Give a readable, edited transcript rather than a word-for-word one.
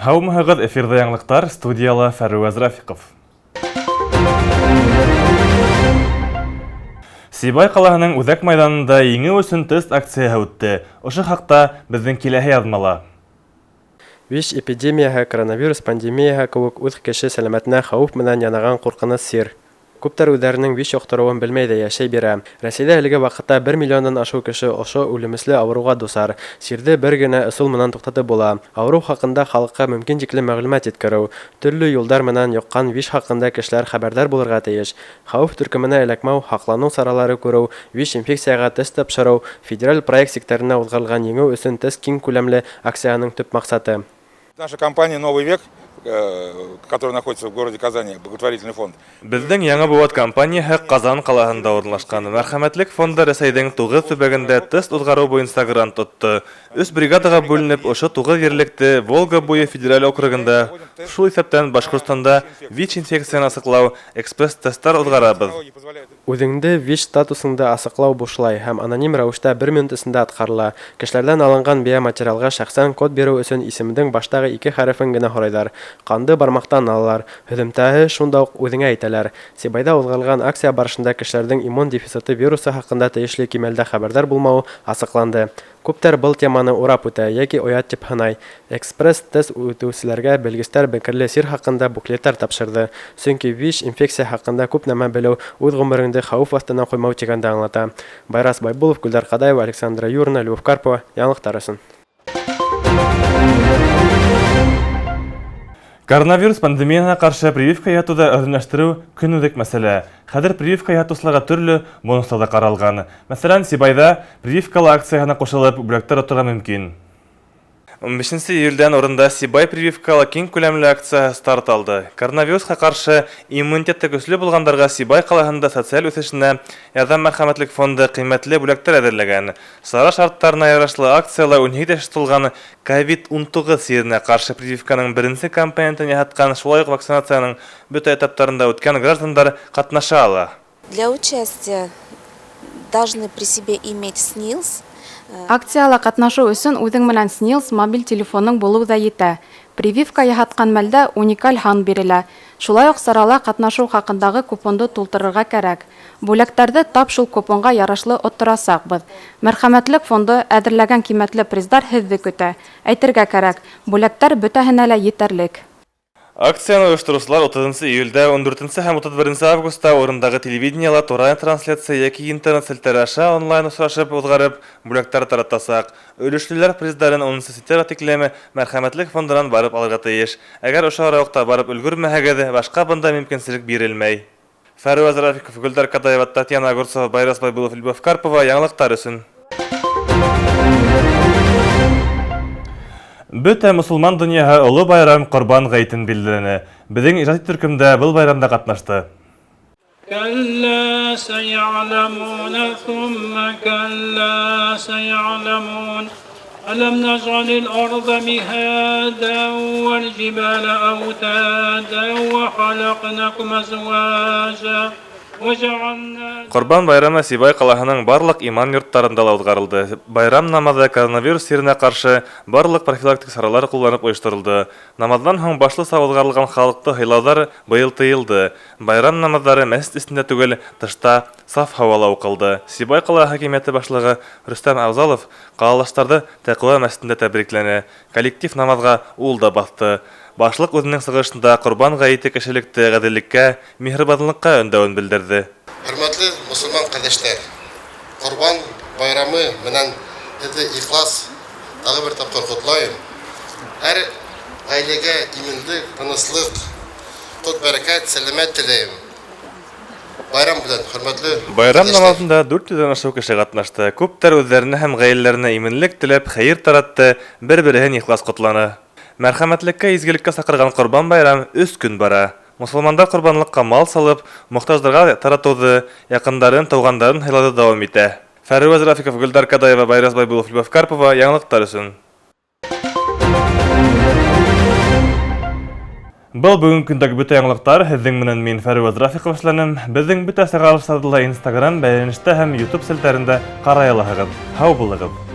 Һаумыһығыҙ, эфирҙа яңылыҡтар, студияла Фәруаз Рафиҡов. Сибай ҡалаһының үҙәк майҙанында еңеү өсөн тест акцияһы үтте. Ошо хаҡта беҙҙең киләһе яҙмала. ВИЧ эпидемияһы, коронавирус пандемияһы кеүек үҙ кеше сәләмәтенә хәүеф менән янаған ҡурҡыныс сир. Күптәр үҙҙәренең ВИЧ йоҡтороуын белмәй ҙә йәшәй бирә. Рәсәйҙә әлеге ваҡытта бер миллиондан ашыу кеше ошо үлемесле ауырыуға дусар. Сирҙе бер генә ысул менән туҡтатып була. Ауырыу хаҡында халыҡҡа мөмкин тиклем мәғлүмәт еткереү. Төрлө юлдар менән йоҡҡан ВИЧ хаҡында кешеләр хәбәрҙар булырға тейеш. Хәүеф төркөмөнә эләкмәү, һаҡланыу саралары күреү, ВИЧ-инфекцияға тест тапшырыу – федераль проект сиктәренә уҙғарылған «Еңеү өсөн тест» киң күләмле акцияһының төп маҡсаты. Наша компания «Новый век», которая находится в городе Казани, благотворительный фонд. Беҙҙең Яңы быуат компанияһы Ҡазан ҡалаһында урынлашҡан. Мәрхәмәтлек фонды Рәсәйҙең туғыҙ төбәгендә тест уҙғарыу буйынса грант отто. Өс бригадаға бүленеп, ошо туғыҙ ерлекте Волга буйы федераль округында, шул иҫәптән Башҡортостанда ВИЧ-инфекцияны асыҡлау экспресс-тесттар уҙғарабыҙ. Үҙеңде ВИЧ статусыңды асыҡлау бушлай һәм аноним рәүештә бер минут эсендә атҡарыла. Кешеләрҙән алынған биоматериалға шәхсән код биреү өсөн исемдең баштағы ике хәрефен генә һорайҙар. Ҡанды бармаҡтан алалар. Һөҙөмтәһе шунда уҡ үҙеңә әйтәләр. Сибайҙа уҙғарылған акция барышында кешеләрҙең иммун дефициты вирусы хаҡында тейешле кимәлдә хәбәрҙар булмауы асыҡланды. Күптәр был теманы урап үтә йәки оят тип һанай. Экспресс-тест үтеүселәргә белгестәр бәкерле сир хаҡында буклеттар тапшырҙы. Сөнки ВИЧ инфекция хаҡында күп нәмә белеү үҙ ғүмереңде хәүеф аҫтына ҡуймау тигәнде аңлата. Байрас Байбулов, Гөлдар Ҡадаева, Александра Юрина, Любовь Карпова. Яңылыҡтар өсөн. Коронавирус пандемияһына ҡаршы прививка яһатыуҙы әҙерләштереү көнүҙәк мәсьәлә. Хәҙер прививка яһатыусыларға төрлө бонустар ҙа ҡаралған. Мәҫәлән, Сибайҙа прививкалы акцияһына ҡушылып, бүләктәр оторға мөмкин. 15 июлдән урында Сибай прививкалы киң күләмле акцияһы старт алды. Коронавирусҡа ҡаршы иммунитеты көслө булғандарға Сибай ҡалаһында социаль үҫешенә ярҙам мәрхәмәтлек фонды ҡиммәтле бүләктәр әҙерләгән. Сара шарттарына ярашлы акцияла 18 йәш тулған COVID-19 сиренә ҡаршы прививканың беренсе компонентын яһатҡан, шулай уҡ вакцинацияның бөтә этаптарында үткән граждандар ҡатнаша ала. Для участия должны при себе иметь СНИЛС. Акцияла ҡатнашыу өсөн үҙең менән СНИЛС мобиль телефоның булыу ҙа етә. Прививка яһатҡан мәлдә уникаль һан бирелә. Шулай уҡ сарала ҡатнашыу хаҡындағы купонды тултырырға кәрәк. Бүләктәрҙе тап шул купонға ярашлы отторасаҡбыҙ. Мәрхәмәтлек фонды әҙерләгән ҡиммәтле приздар һеҙҙе көтә. Әйтергә кәрәк, бүләктәр бөтәһенә лә етерлек. Акцияны ойоштороусылар 30 июлдә, 14 һәм 31 августта урындағы телевидениела тура трансляция йәки интернет селтәре аша онлайн осрашып уҙғарып, бүләктәр таратасаҡ. Өлөшлөләр приздарын 10 сентябргә тиклем Мәрхәмәтлек фондынан барып алырға тейеш. Әгәр ошо арауыҡта барып өлгөрмәһәгеҙ, башҡа бындай мөмкинселек бирелмәй. Фәруаз Рафиков, Гөлдар Кадаева, Татьяна Огурцова, Байрас Байбулов, Любовь Карпова. Яңылыҡтар өсөн. Бөтә мосолман донъяһы оло байрам Ҡорбан ғәйетен билдәләне. Беҙҙең ижади төркөм дә был байрамда ҡатнашты. كلا سيعلمون ثم كلا سيعلمون ألم نجعل الأرض مهادا والجبال أوتادا وخلقناكم أزواجا وجعلنا Ҡорбан байрамы Сибай ҡалаһының барлыҡ иман йорттарында ла уҙғарылды. Байрам намаҙы коронавирус сиренә ҡаршы барлыҡ профилактик саралар ҡулланып ойошторолдо. Намаҙҙан һуң башлыса уҙғарылған халыҡты һыйлауҙар быйыл тыйылды. Байрам намаҙҙары мәсет эсендә түгел, тышта саф һауала уҡылды. Сибай ҡала хакимиәте башлығы Рөстәм Авзалов ҡалалаштарҙы Тәҡүә мәсетендә тәбрикләне. Коллектив намаҙға ул да баҫты. Башлыҡ үҙенең сығышында Ҡорбан ғәйете кешелекте ғәҙеллеккә, миһырбанлыҡҡа өндәүен белдерҙе. Хөрмәтле мосолман ҡәрҙәштәр, Ҡорбан байрамы менән һеҙҙе ихлас тағы бер тапҡыр ҡотлайым. Һәр ғаиләгә именлек, тыныслыҡ, ҡот бәрәкәт, сәләмәт теләйем. Байрам белән, хөрмәтле Байрам ҡәрҙәштәр. намаҙында 400-дән ашыу кеше ҡатнашты. Күптәр үҙҙәренә һәм ғаиләләренә именлек теләп, хәйер таратты, бер-береһен ихлас ҡотланы. Мәрхәмәтлеккә, изгелеккә саҡырған Ҡорбан байрам 3 көн бара. Мосолмандар ҡорбанлыҡҡа мал салып, мохтаждарға таратыуҙы, яҡындарын, тыуғандарын һыйлауҙы дауам итә. Фәруаз Рафиков, Гөлдар Кадаева, Байрас Байбулов, Любовь Карпова. Яңылыҡтар өсөн. Был бөгөнгө көндәге бөтә яңылыҡтар. Һеҙҙең менән мин Фәруаз Рафиков эшләнем. Беҙҙең бөтә сығарылыштарҙы ла Instagram, бәйләнештә һәм YouTube селтәрендә ҡарай алаһығыҙ. Һау булығыҙ.